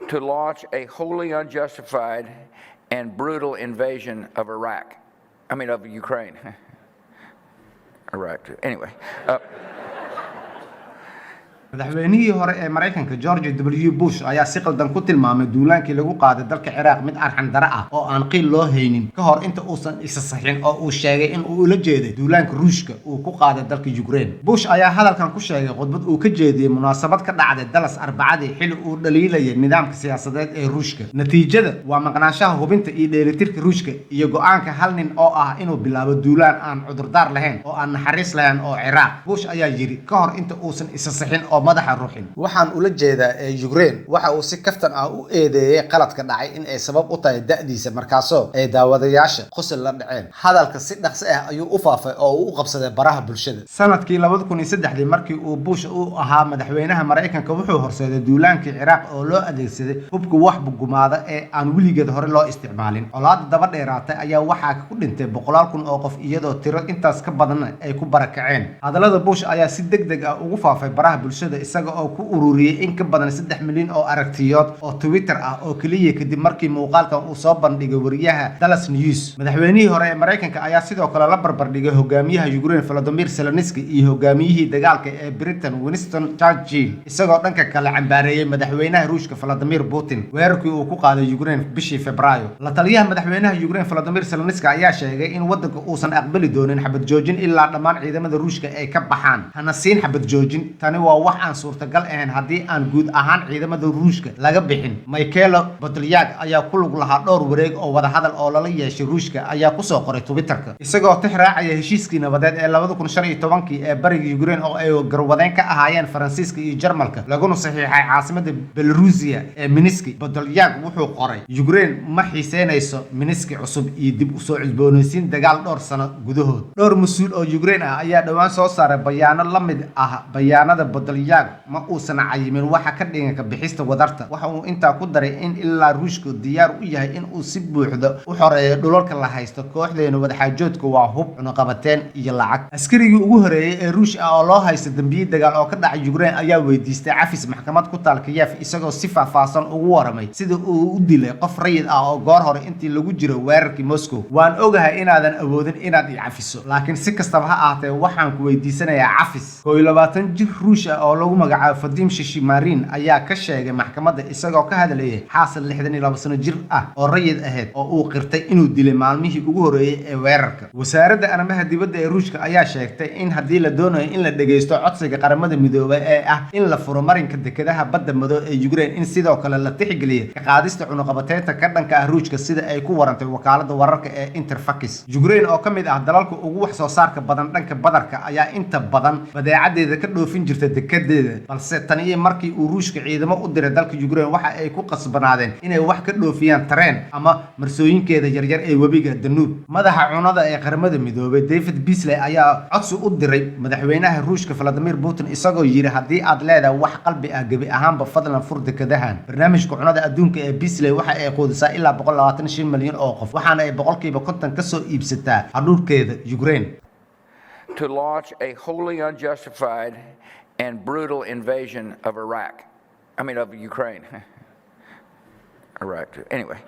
To launch a wholly unjustified and brutal invasion of Iraq. I mean, of Ukraine. Iraq. Anyway. Madaxweynihii hore ee Maraykanka George W Bush ayaa si qaldan ku tilmaamay duulaankii lagu qaaday dalka Ciraaq mid arxan dare ah oo aan qiil loo haynin, ka hor inta uusan isa saxin oo uu sheegay in uu ula jeeday duulaanka Ruushka uu ku qaaday dalka Ukraine. Bush ayaa hadalkan ku sheegay khudbad uu ka jeediyey munaasabad ka dhacday Dallas Arbacadii, xili uu dhaliilayay nidaamka siyaasadeed ee Ruushka. "Natiijada waa maqnaanshaha hubinta iyo dheelitirka Ruushka iyo go'aanka hal nin oo ah inuu bilaabo duulaan aan cudurdaar lahayn oo aan naxariis lahayn oo Ciraaq," Bush ayaa yidhi, ka hor inta uusan isa sixin oo madaxa ruxin. "Waxaan ula jeedaa ee Ukraine." Waxa uu si kaftan ah u eedeeyey qaladka dhacay in ay sabab u tahay da'diisa, markaasoo ay daawadayaasha qosol la dhaceen. Hadalka si dhaqso ah ayuu u faafay oo uu u qabsaday baraha bulshada. Sanadkii 2003-dii, markii uu Bush u ahaa madaxweynaha Maraykanka, wuxuu horseeday duulaankii Ciraaq oo loo adeegsaday hubka wax gumaada ee aan weligeed hore loo isticmaalin. Colaadda daba dheeraatay ayaa waxaa ku dhintay boqolaal kun oo qof, iyadoo tiro intaas ka badanna ay ku barakaceen. Hadallada Bush ayaa si degdeg ah ugu faafay baraha bulshada, isaga oo ku ururiyey in ka badan 3 milyan oo aragtiyood oo Twitter ah oo keliya kadib markii muuqaalkan uu soo bandhigay wariyaha Dallas News. Madaxweynihii hore ee Maraykanka ayaa sidoo kale la barbardhigay hogaamiyaha Ukraine Volodymyr Zelensky iyo hogaamiyihii dagaalka ee Britain Winston Churchill, isagoo dhanka kale cambaareeyey madaxweynaha Ruushka Vladimir Putin weerarkii uu ku qaaday Ukraine bishii Febraayo. La taliyaha madaxweynaha Ukraine Volodymyr Zelensky ayaa sheegay in wadanka uusan aqbali doonin xabad joojin ilaa dhammaan ciidamada Ruushka ay ka baxaan. "Hana siin xabad joojin. Tani waa wax aan suurtagal ahayn haddii aan guud ahaan ciidamada Ruushka laga bixin." Mykhailo Podolyak ayaa ku lug lahaa dhowr wareeg oo wadahadal oo lala yeeshay Ruushka, ayaa kusoo qoray Twitterka, isagoo tix raacaya heshiiskii nabadeed ee 2015-kii ee bariga Ukraine oo ay garwadeen ka ahaayeen Faransiiska iyo Jarmalka, laguna saxiixay caasimada Belarusia ee Minsk. Podolyak wuxuu qoray: "Ukraine ma xiiseynayso Minsk cusub iyo dib usoo cusboonaysiin dagaal dhowr sano gudahood." Dhowr mas-uul oo Ukraine ah ayaa dhowaan soo saaray bayaano la mid ah bayaanada Podolyak. Ma uusan cayimin waxa ka dhigan ka bixista wadarta. Waxa uu intaa ku daray in ilaa Ruushku diyaar u yahay in uu si buuxda u xoreeyo dhulalka la haysto, kooxdeena wadaxaajoodka waa hub, cunaqabateen iyo lacag. Askarigii ugu horeeyey ee Ruush ah oo loo haysta dambiye dagaal oo ka dhacay Ukraine ayaa weydiistay cafis maxkamad ku taal Kiev, isagoo si faahfaahsan ugu waramay sida uu u dilay qof rayid ah oo goor hore intii lagu jiro weerarkii Moscow. "Waan ogahay inaadan awoodin inaad i cafiso, laakiin si kastaba ha ahaatee waxaan ku weydiisanayaa cafis," 21 jir Ruush ah oo lagu magacaabo Vadim Shishimarin ayaa ka sheegay maxkamadda, isagoo ka hadlayay xaasal 62 sano jir ah oo rayid ahayd oo uu qirtay inuu dilay maalmihii ugu horeeyey ee weerarka. Wasaaradda arrimaha dibadda ee Ruushka ayaa sheegtay in haddii la doonayo in la dhageysto codsiga Qaramada Midoobay ee ah in la furo marinka dekedaha Badda Madow ee Ukraine, in sidoo kale la tixgeliyo ka qaadista cunaqabateynta ka dhanka ah Ruushka, sida ay ku warantay wakaalada wararka ee Interfax. Ukraine oo ka mid ah dalalka ugu wax soo saarka badan dhanka badarka ayaa inta badan badeecadeeda ka dhoofin jirta dekedeeda, balse tan iyo markii uu Ruushka ciidamo u diray dalka Ukraine, waxa ay ku qasbanaadeen inay wax ka dhoofiyaan tareen ama marsooyinkeeda yaryar ee webiga Danube. Madaxa cunada ee Qaramada Midoobay David Beasley ayaa codsi u diray madaxweynaha Ruushka Vladimir Putin, isagoo yidhi: "Haddii aad leedahay wax qalbi ah gebi ahaanba, fadlan fur dekedahan." Barnaamijka cunada adduunka ee Beasley waxa ay quudisaa ilaa 125 milyan oo qof, waxaana ay 50% kasoo iibsataa hadhuudhkeeda Ukraine. To launch a wholly unjustified and brutal invasion of Iraq. I mean, of Ukraine. Iraq. Anyway.